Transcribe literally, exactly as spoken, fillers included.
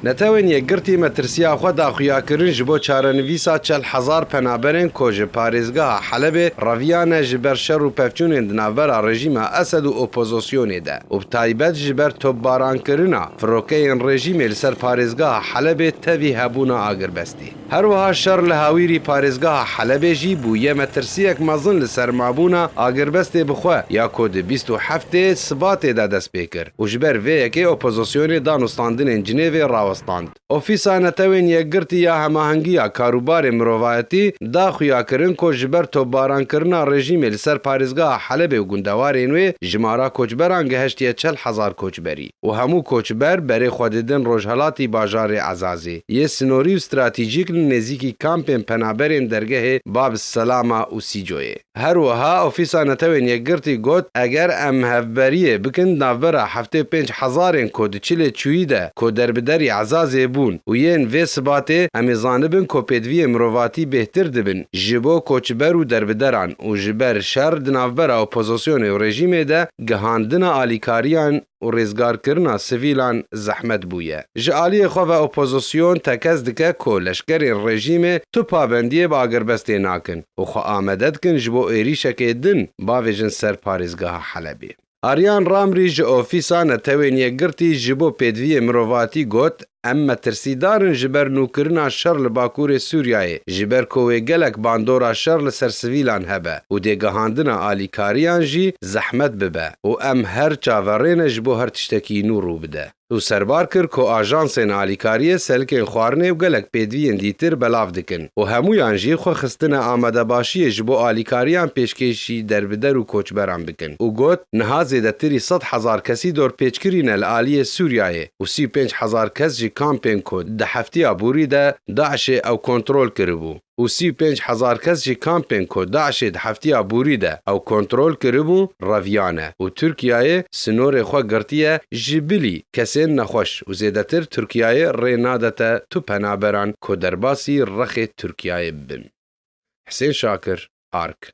Netewên Yekgirtî metirsiya xwe da xuyakirin ji bo çarenivîsa çel hezar penaberên ku ji parêzgeha Helebê reviyane ji ber şer û pevçûnên di navbera rejîma Esed û opozisyonê de û bi taybet ji ber topbarankirina firokeyên rejîmê li ser parêzgeha Helebê tevî hebûna agirbestê. Her wiha şer li hawîrî parêzgeha Helebê jî bûye metirsiyek mezin li ser mabûna agirbestê bi xwe ya ku di bîst û heftê Sibatê de dest pê kir û ji ber vê yekê opozisyonê danûstandinên Cinêvê rawestand. Ofîsa Netewên Yekgirtî ya Hemahengiya Karûbarê Mirovayetî da xuyakirin ku ji ber topbarankirina rejîmê li ser parêzgeha Helebê û gundewarên wê jimara koçberan gihiştiye çel hezar koçberî û hemû koçber berê xwe didin rojhelatî bajarê Ezazê yê sinorî û stratejîk li nêzîkî kampên penaberên dergehê Bab Selama û Sîcoyê. Her wiha Ofîsa Netewên Yekgirtî got, eger em hevberiyê bikin navbera heftê û pênc hezarên ku di çilê çûyî de ku derbiderî Ezazê bûn û yên vê Sibatê, em ê zanibin ku pêdiviyê mirovatî bêhtir dibin ji bo koçber û derbideran û ji ber şer di navbera opozisyonê û rejîmê de gihandina alîkariyan û rêzgarkirina sivîlan zehmet bûye. Ji aliyê xwe ve opozisyon tekez dike ku leşkerên rejîmê tu pabendiyê bi agirbestê nakin û xwe amede dikin ji bo êrîşekê din bavêjin ser parêzgeha Helebê. Aryan Ramrî ji Ofîsa Netewên Yekgirtî ji bo Pêdiviyê Mirovatî got, em metirsîdar in ji ber nûkirina şer li Bakurê Sûriyayê, ji ber ku wê gelek bandora şer li ser sivîlan hebe û dê gihandina alîkariyan jî zehmet bibe û em her çaverê ne ji bo her tiştekî nû rû bide. Û serbar kir ku ajansên alîkariyê selikên xwarinê û gelek pêdiviyên dîtir belav dikin û hemûyan jî xwe xistine amadebaşiyê ji bo alîkariyan pêşkêşî derbider û koçberan bikin û got, niha zêdetirî sed hezar kesî dorpêçkirî ne li aliyê Sûriyayê û sî û pênc hezar kes ji kampên ku di heftiya borî de DAIŞê ew kontrol kiribû û sî û pênc hezar kes ji kampên ku DAIŞê di heftiya borî de ew kontrol kiribû, reviyane û Tirkiyeyê sinorê xwe girtiye ji bilî kesên nexweş û zêdetir Tirkiyeyê rê nadete tu penaberan ku derbasî rexê Tirkiyeyê bibin. Hisên Şakir, Ark.